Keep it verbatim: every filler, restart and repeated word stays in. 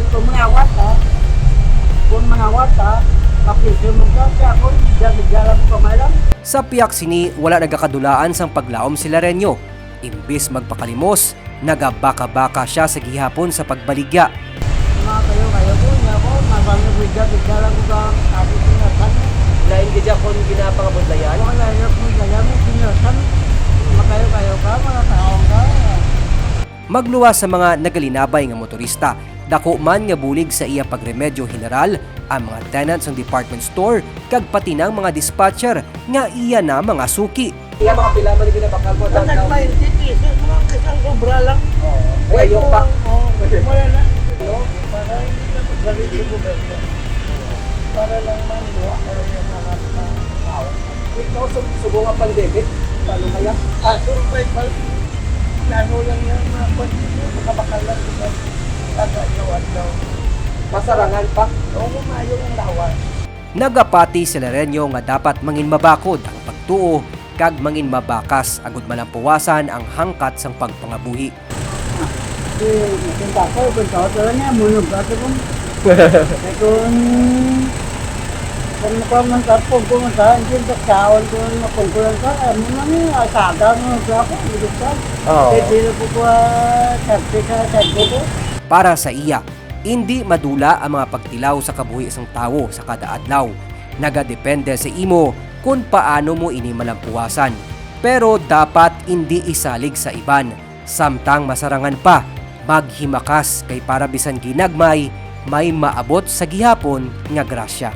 Ito, mangawat, ha? Kung mangawat, ha? Kapilter mo ka, siya ako, dyan, dyan lang ko kamalang. Sa piyak sini, wala nagakadulaan sang paglaom si Lareño. Imbis magpakalimos, nagabaka-baka sia sa gihapon sa pagbaligya. Mga kayo-kayo po, niya po, mabangga bigla, bigla lang ko ka, kasi piniratan mo. Lain ka dyan kung ginapangabudlayan? Wala niya po, kaya mo piniratan. Makayo-kayo ka, mga taong ka. Magluwas sa mga nagalinabay nga motorista, dako man nga bulig sa iya pagremedyo general ang mga tenants sang department store kag pati na ang mga dispatcher nga iya na mga suki. Iya, mga pila man ginabakal mo, Ang downtown? Nag-twenty pesos, mga kasang sobra lang. Oo. Ay, ayaw pa. Oo, wala na. No? Para hindi na magbalik yung gobyerno. Para lang man, wala ka rin yung mga tao. Ikaw, sub-, subong ang pandemic, paano kaya? Ah, survival. Plano lang yan, mga kwan, makabakal lang sila. Kada adlaw-adlaw. Masarangan pa? Oo, maayo ang lawas. Nagapati si Lareño nga dapat mangin mabakod ang pagtuo kag mangin mabakas agud malampuwasan ang hangkat sang pagpangabuhi. Di, masinta ko, kung tao talaga niya, munog ka ito kung, eh, kung, kung nakuha man ka, kung, kung man ka, hindi yung saksaon, kung napungkulan ka, eh, mo na niya, asaga mo, sa ako, hindi ka. Oo. Eh, di na po ko, ah, sabi ka, sabi ko. Para sa iya, indi madula ang mga pagtilaw sa kabuhi sang tawo sa kada adlaw. Nagadepende sa imo kon paano mo ini malampuwasan. Pero dapat indi isalig sa iban. Samtang masarangan pa, maghimakas kay para bisan ginagmay, may maabot sa gihapon nga grasya.